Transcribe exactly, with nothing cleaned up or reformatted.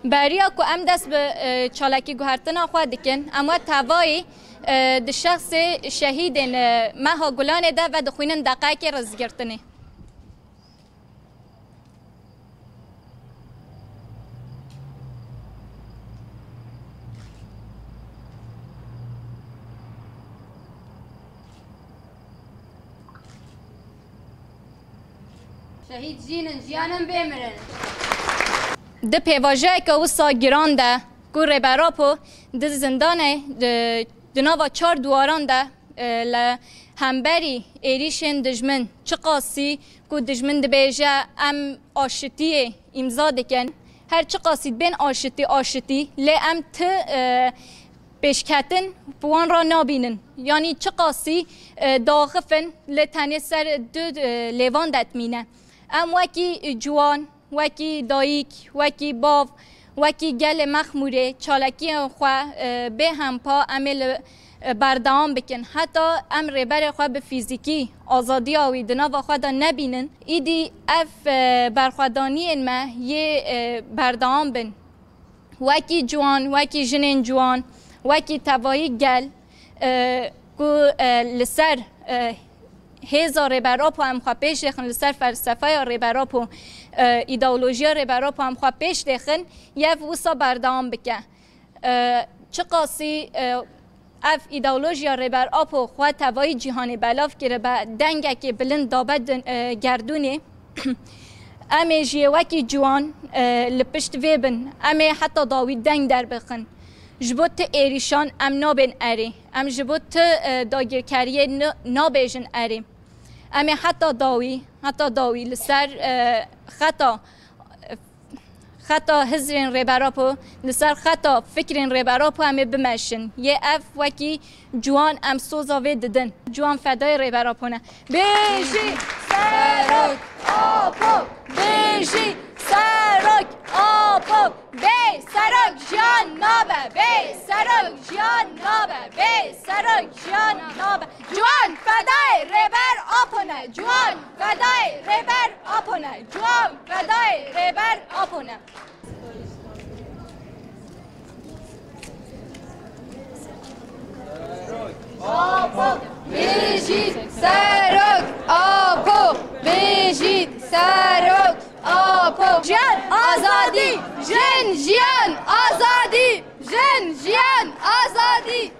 Beriya ku em dest bi, e, çalakî guhertina xwe dikin, em wê tevayî, e, di şexsê şehîdên, e, Meha Gulanê de vedixwînin deqeyekê rêzgirtinê. Şehîd jîn in, jiyan in, bê mirin. Di pêvajoyeke wisa giran de ku Rêber Apo di zindanê, di, di nava çar duwaran de, e, li hemberî êrîşên dijmin çiqasî ku dijmin dibêje em aşitiyê îmza dikin, her çiqasî bên aşitî, aşitî, lê em ti, e, pêşketin bi wan re nabînin. Yanî çiqasî, e, diaxifin, lê tenê ser du, e, lêvan de dimîne. Em wekî ciwan, wekî dayik, wekî bav, wekî gelê Mexmûrê çalakiyên xwe, e, bê hempa em ê li, e, berdewam bikin. Heta em rêberê xwe bi fîzîkî azadiya wî di nava xwe de nebînin, îdî ev, e, berxwedaniyên me yê, e, berdewam bin. Wekî ciwan, wekî jinên ciwan, wekî tevayî gel, e, ku, e, li ser, e, hêza Rêber Apo em xwe pêş dêxin, li ser felsefeya Rêber Apo, e, îdeolojiya Rêber Apo em xwe pêş dêxin, yev wisa berdewam bike. E, çiqasî, e, ev îdeolojiya Rêber Apo xwe tevayî cîhanê belav kiribe, dengekê bilind dabe din-, e, gerdûnê. Em ê jiyê wekî ciwan, e, li pişt vê bin. Em ê heta dawî deng derbixin. Ji bo ti êrîşan em nabên erê. Em ji bo ti, e, dagirkeriyê n-, nabêjin erê. Em ê heta dawî, heta dawî li ser, e, xeta, xeta hizrên Rêber Apo, li ser xeta fikrên Rêber Apo em ê bimeşin. Yê ev wekî ciwan em soza vê didin. Ciwan fedayê Rêber Apo ne. Bêjî Serok Apo! Bêjî Serok Apo! Bê Serok jiyan nabe! Bê Serok jiyan nabe! Bê Serok jiyan nabe! Ciwan fedayê Rêber Apo ne! Ciwan fedayê Rêber Apo ne! Ciwan fedayê Rêber Apo ne! Apo, bijî Serok Apo, bijî Serok Apo. Jiyan, azadî, jin, jiyan, azadî, jin, jiyan, azadî.